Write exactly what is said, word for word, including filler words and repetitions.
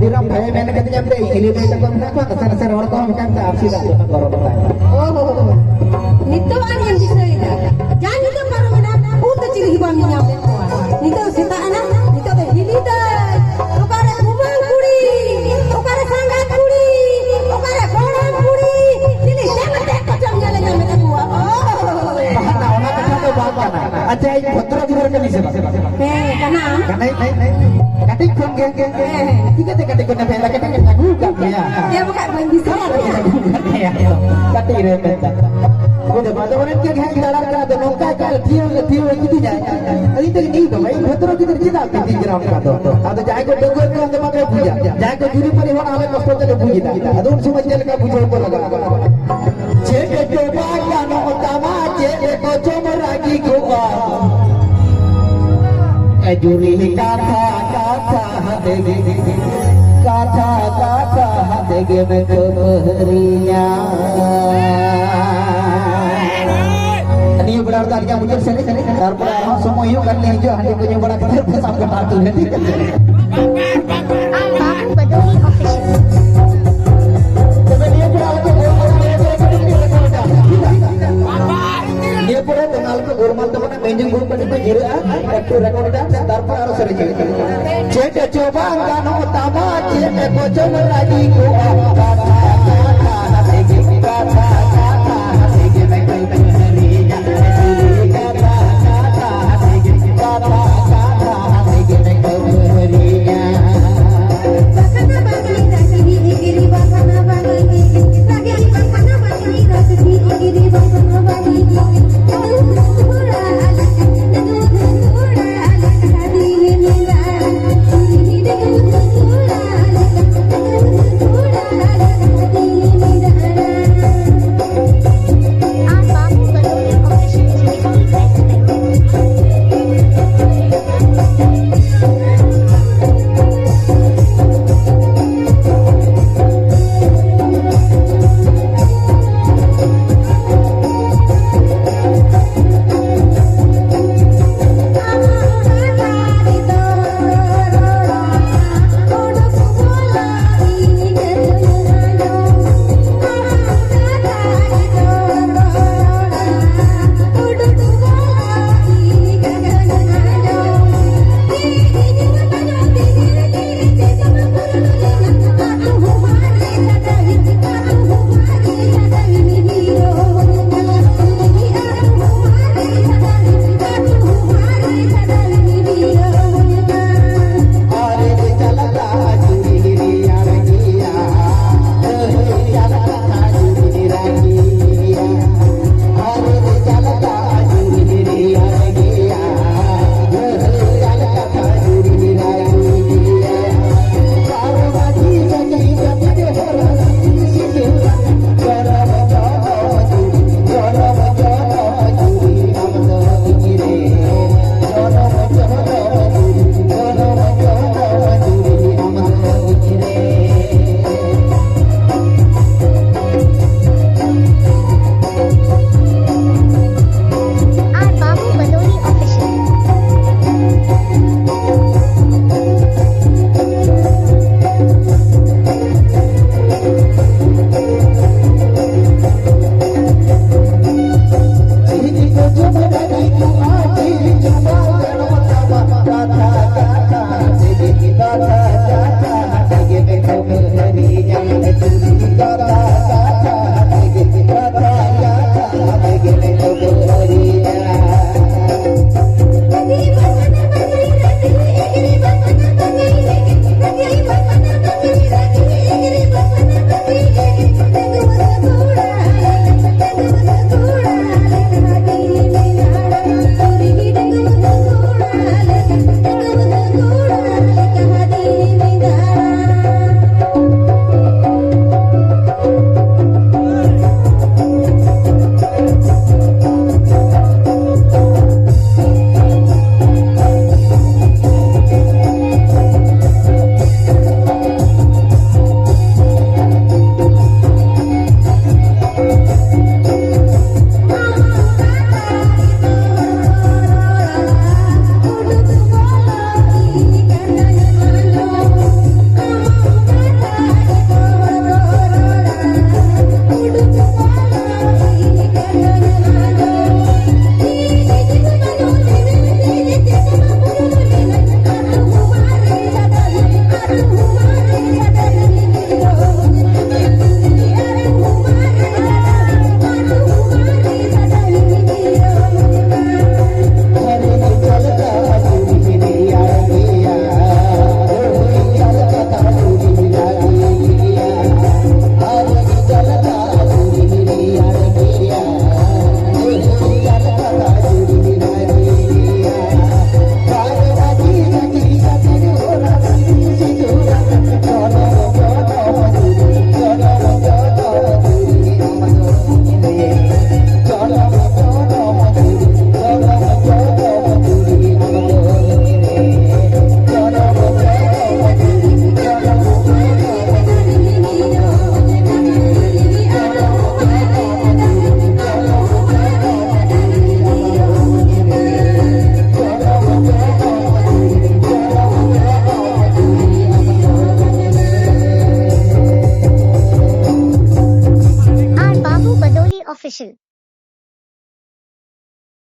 ᱤᱧ ᱨᱮᱱ ᱵᱷᱟᱭ ᱢᱮᱱ ᱠᱟᱫᱤᱧᱟ, ᱵᱚᱞᱮ, ᱤᱧ ᱦᱤᱞᱤ ᱫᱟᱹᱭ ᱛᱟᱠᱚ ᱢᱮᱱᱟᱜ ᱠᱚᱣᱟ, ᱱᱟᱥᱮ ᱱᱟᱥᱮ ᱨᱚᱲ ᱠᱚᱦᱚᱸ ᱢᱮᱱᱟᱜ ᱛᱟᱢᱟ, ᱟᱨ ᱥᱤᱫᱷᱟᱹ ᱫᱚ ᱜᱚᱨᱚᱵ ᱛᱟᱭ᱾ ᱳᱦᱳ, ᱱᱤᱛᱚᱜ ᱟᱨ ᱮᱢ ᱫᱤᱥᱟᱹᱭᱮᱫᱟ? ᱡᱟ ᱱᱤᱛᱚᱜ ᱯᱟᱨᱚᱢᱮᱱᱟ, ᱩᱱ ᱫᱚ ᱪᱤᱞᱤ ᱦᱚᱸ ᱵᱟᱢ ᱧᱮᱧᱟᱢ ᱞᱮᱫ ᱠᱚᱣᱟ᱾ ᱱᱤᱛᱚᱜ ᱥᱮᱛᱟᱜ ᱮᱱᱟ, ᱱᱤᱛᱚᱜ ᱫᱚ ᱦᱤᱞᱤ ᱫᱟᱹᱭ, ᱚᱠᱟᱨᱮ ᱠᱩᱢᱟᱹᱝ ᱠᱩᱲᱤ, ᱚᱠᱟᱨᱮ ᱥᱟᱸᱜᱟᱛ ᱠᱩᱲᱤ, ᱚᱠᱟᱨᱮ ᱜᱚᱲᱚᱢ ᱠᱩᱲᱤ, ᱪᱤᱞᱤ ᱪᱮᱫ ᱠᱚᱪᱚᱢ ᱧᱮᱞ ᱧᱟᱢᱮᱫ ᱠᱚᱣᱟ᱾ ᱳᱦᱳ᱾ ᱵᱟᱝ, ᱚᱱᱟ ᱠᱟᱛᱷᱟ ᱫᱚ ᱵᱟᱝ ᱠᱟᱱᱟ᱾ ᱟᱪᱪᱷᱟ, ᱤᱧ ᱵᱷᱚᱫᱨᱚ ᱜᱤᱫᱽᱨᱟᱹ ᱠᱟᱹᱱᱟᱹᱧ ᱥᱮ ᱵᱟᱝ? ᱦᱮᱸ, ᱠᱟᱱᱟᱢ᱾ ᱠᱟᱹᱴᱤᱡ ᱠᱷᱚᱱ ᱜᱮ, ᱜᱮ, ᱜᱮ, ᱪᱤᱠᱟᱹᱛᱮ ᱠᱟᱹᱴᱤᱡ ᱠᱷᱚᱱ ᱮ ᱢᱮᱱ ᱞᱮᱫᱟ, ᱠᱟᱹᱴᱤᱡ ᱨᱮ ᱟᱹᱜᱩ ᱠᱟᱜ ᱢᱮᱭᱟ? ᱦᱮᱸ, ᱵᱟᱠᱷᱟᱡ ᱵᱟᱹᱧ ᱫᱤᱥᱟᱹ ᱠᱟᱜ ᱢᱮᱭᱟ᱾ ᱠᱟᱹᱴᱤᱡ ᱨᱮ ᱢᱮᱱ ᱠᱟᱜ᱾ ᱵᱩᱡᱷᱟᱹᱣ, ᱟᱫᱚ ᱚᱱᱮ ᱤᱱᱠᱟᱹ ᱜᱮ ᱦᱟᱸᱜ ᱤᱧ ᱫᱟᱬᱟᱱ ᱠᱟᱱᱟ, ᱟᱫᱚ ᱱᱚᱝᱠᱟ ᱠᱟᱱᱟ, ᱛᱷᱤᱭᱟᱹ, ᱛᱷᱤᱭᱟᱹ ᱠᱤᱫᱤᱧᱟᱭ᱾ ᱟᱫᱚ ᱤᱧ ᱫᱚ ᱤᱧ ᱵᱟᱵᱟ, ᱤᱧ ᱵᱷᱚᱫᱨᱚ ᱜᱤᱫᱟᱹᱨ ᱪᱮᱫᱟᱜ ᱯᱮ ᱛᱤᱧ ᱠᱟᱱᱟ ᱚᱱᱠᱟ ᱫᱚ? ᱟᱫᱚ ᱡᱟᱦᱟᱸᱭ ᱠᱚ ᱰᱟᱺᱜᱩᱣᱟᱹ ᱠᱚ ᱚᱱᱟ ᱫᱚ ᱵᱟᱯᱮ ᱵᱩᱡᱟ᱾ ᱡᱟᱦᱟᱸᱭ ᱠᱚ ᱡᱩᱨᱤ ᱯᱟᱹᱨᱤ ᱦᱚᱲ ᱟᱞᱮ ᱠᱚᱥᱴᱚ ᱛᱮᱞᱮ ᱵᱩᱡ ᱮᱫᱟ᱾ ᱟᱫᱚ ᱩᱱ ᱥᱚᱢᱚᱭ ᱪᱮᱫ ᱞᱮᱠᱟ ᱵᱩᱡᱷᱟᱹᱣ ᱠᱚ ᱞᱟᱜᱟᱜᱼᱟ? ᱪᱮᱫ ᱪᱚ ᱵᱟᱝ ᱜᱟᱱᱚᱜ ᱛᱟᱢᱟ, ᱪᱮᱫ ᱠᱚᱪᱚᱢ ᱨᱟᱹᱜᱤ ᱠᱚᱜᱼᱟ᱾ ᱮ ᱡᱩᱨᱤ ᱠᱟᱛᱷᱟ ᱠᱟᱛᱷᱟ ᱦᱟᱛᱮ ᱜᱮ, ᱠᱟᱛᱷᱟ ᱠᱟᱛᱷᱟ ᱦᱟᱛᱮ ᱜᱮᱢ ᱠᱷᱟᱹᱯᱟᱹᱨᱤᱧᱟ᱾ ᱱᱤᱭᱟᱹ ᱵᱮᱲᱟ ᱨᱮᱫᱚ ᱟᱹᱰᱤ ᱜᱟᱱ ᱢᱩᱪᱟᱹᱫ ᱥᱮᱨᱮᱧ, ᱛᱟᱨᱯᱚᱨᱮ ᱟᱨᱦᱚᱸ ᱥᱚᱢᱚᱭ ᱦᱩᱭᱩᱜ ᱠᱟᱱ ᱜᱮᱭᱟ, ᱦᱤᱡᱩᱜ ᱦᱟᱺᱰᱤ ᱠᱚ ᱧᱩ ᱵᱟᱲᱟ ᱠᱟᱛᱮ ᱥᱟᱵ ᱠᱟᱴᱟᱜ ᱛᱩᱞᱟᱹ, ᱴᱷᱤᱠ ᱟᱪᱷᱮ? ᱟᱢ ᱵᱟᱹᱵᱩ ᱵᱟᱫᱚᱞᱤ ᱚᱯᱷᱤᱥᱤᱭᱟᱞ᱾ ᱛᱚᱵᱮ ᱱᱤᱭᱟᱹ ᱯᱚᱨᱮ ᱟᱞᱮ ᱫᱚ ᱜᱳᱞᱢᱟᱞ ᱨᱮ ᱱᱤᱭᱟᱹ ᱯᱚᱨᱮ ᱵᱮᱝᱜᱟᱞ ᱠᱚ ᱜᱳᱞᱢᱟᱞ ᱛᱟᱵᱚᱱᱟ, ᱢᱮᱱᱡᱤᱝ ᱜᱨᱩᱯ ᱠᱟᱹᱴᱤᱡ ᱠᱚ ᱡᱤᱨᱟᱹᱜᱼᱟ, ᱮᱠᱴᱩ ᱨᱮᱠᱚᱨᱰ ᱫᱟ, ᱛᱟᱨᱯᱚᱨ ᱟᱨᱚ ᱥᱮᱨᱮᱧ ᱦᱩᱭᱩᱜᱼᱟ᱾ ᱪᱮᱫ ᱪᱚ ᱵᱟᱝ ᱜᱟᱱᱚᱜ ᱛᱟᱢᱟ, ᱪᱮᱫ ᱠᱚᱪᱚᱢ ᱨᱟᱹᱜᱤ ᱠᱚᱜᱼᱟ᱾ ᱠᱟᱛᱷᱟ ᱠᱟᱛᱷᱟ ᱛᱮᱜᱮ, ᱠᱟᱛᱷᱟ ᱠᱟᱛᱷᱟ ᱛᱮᱜᱮ ᱢᱮ ᱠᱟᱹᱯᱟᱹᱨᱤᱭᱟ᱾ ᱠᱟᱛᱷᱟ ᱠᱟᱛᱷᱟ ᱛᱮᱜᱮ, ᱠᱟᱛᱷᱟ ᱠᱟᱛᱷᱟ ᱛᱮᱜᱮ ᱢᱮ ᱠᱟᱹᱯᱟᱹᱨᱤᱭᱟ᱾ 是，